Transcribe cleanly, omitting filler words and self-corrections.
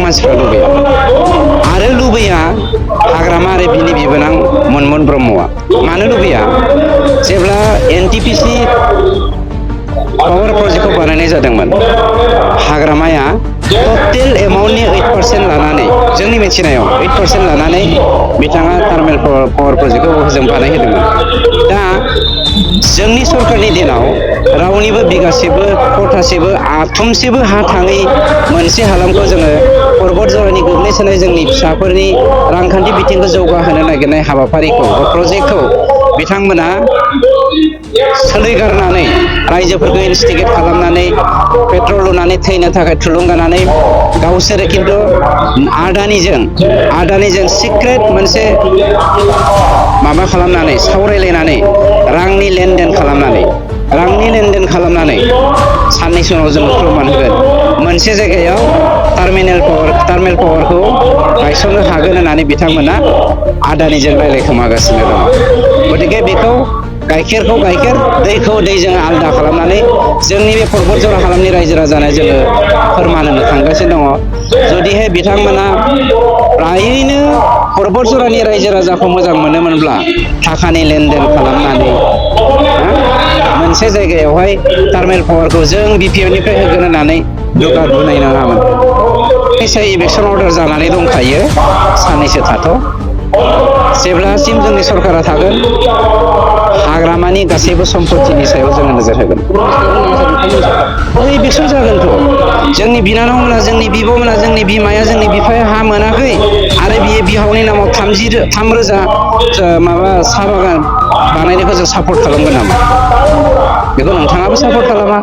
मानसिफ्रा लुबैया आरो लुबैया हाग्रामा आरो बिनि बिबोनां मनमोहन ब्रह्मआ मानो लुबैया जेब्ला एनटिपिसि पावार प्रजेक्टखौ बानायनाय जादोंमोन हाग्रामाया टटेल एमाउन्टनि 8% लानानै जोंनि मिथिनायाव 8% लानानै बिथाङा थार्मेल पावार प्रजेक्टखौ हजों बानायहोदोंमोन। दा जोंनि सरकारनि दिनाव रावनिबो बिगासेबो खथासेबो आथुमसेबो हा थाङै मोनसे हालामखौ जोङो पर्बत जरानि गोग्लैसोनाय जोंनि फिसाफोरनि रांखान्थि बिथिंखौ जौगाहोनो नागिरनाय हाबाफारिखौ प्रजेक्टखौ बिथांमोना सोलिगारनानै रायजोफोरखौ इनस्टिगेट खालामनानै पेट्रल लुनानै थैनो थाखाय थुलुंगानानै गावसोरो खिन्थु आदानिजों सिक्रेट मोनसे माबा खालामनानै सावरायलायनानै रांनि लेनदेन खालामनानै साननैसो उनाव जोङो प्रमान होगोन मोनसे जायगायाव टार्मिनेल पावारखौ गायसननो हागोन होननानै बिथांमोना आदानिजों रायलायखोमागासिनो दङ। गतिके बेखौ गाइखेरखौ गाइखेर दैखौ दैजों आलादा खालामनानै जोंनि बे पर्बत जरा हालामनि रायजो राजानो जोङो फोरमान होनो थांगासिनो दङ। जुदिहाय बिथांमोना फ्रायैनो पर्बत जरानि रायजो राजाखौ मोजां मोनोमोनब्ला थाखानि लेनदेन खालामनानै मोनसे जायगायावहाय टार्मेल पावारखौ जों बिपिएफनिफ्राय होगोन होननानै दुगा बुंनाय नङामोन। इलेक्सन अर्डार जानानै दंखायो साननैसो थाथ'। जेब्लासिम जोंनि सरकारा थागोन हाग्रामानि गासैबो सम्पतिनि सायाव जोङो नोजोर होगोन। इलेक्सन जागोनथ' जोंनि बिनानावमोना जोंनि बिब'मोना जोंनि बिमाया जोंनि बिफाया हा मोनाखै आरो बियो बिहावनि नामाव 3,000 माबा साहा बागान बानायनायखौ जों सापर्ट खालामगोन नामा? बेखौ नोंथाङाबो सापर्ट खालामा।